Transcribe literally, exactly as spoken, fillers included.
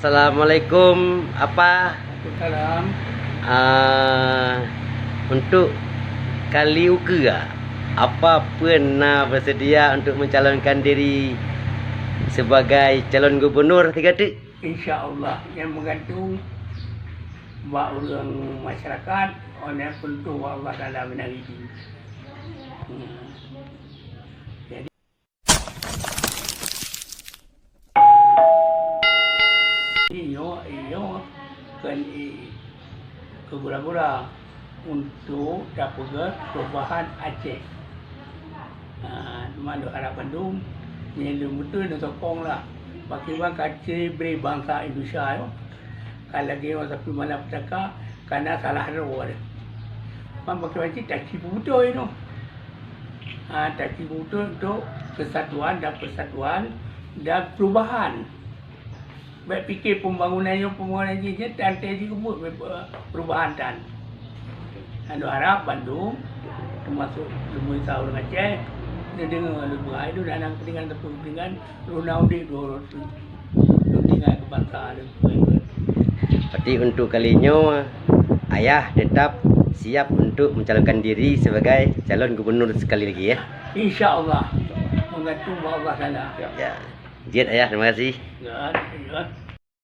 Assalamualaikum, Apa. Waalaikumsalam. Ah, untuk kali ukeue, Apa pun na bersedia untuk mencalonkan diri sebagai calon gubernur Tiga Teuk? Insya Allah, nyan meugantung bak ureuëng masyarakat, oh nyan pun tu Allah Taala meunari jih. Hmm. Jadi, Inyoe, inyoe kon i-, keu gura-gura untuk tapeugah perubahan Aceh. Ha, teuma lôn harab bandum, nyan lôn beutôi neusokong lah. Pakriban ka cre-, bri bansa Indonesia nyoe, ka lagée nyoe sapeue malam peutaka, ka na salah droe. Teuma pakriban cit taci peubeutôi nyoe. Ha, taci peubeutôi untuk kesatuan dan persatuan dan perubahan. Bék pike pembangunan nyoe, pembangunan jih, nyan tan teuh jikeumeung, eh, perubahan tan. Lôn harab bandum, teumasok leumui sa ureuëng Aceh, neudeungoe lôn peugah, lôn hana keudeungan teupeu keudeungan, lôn na udeb dua uroe teuk. Lôn tinggai keu bansa lôn. Berarti untuk kali nyoe, Ayah tetap siap untuk mencalonkan diri sebagai calon gubernur sekali lagi, ya? Insya Allah. Meugantung bak Allah Taala. Ya. Jeuet, Ayah, terima kasih. Ya, ya.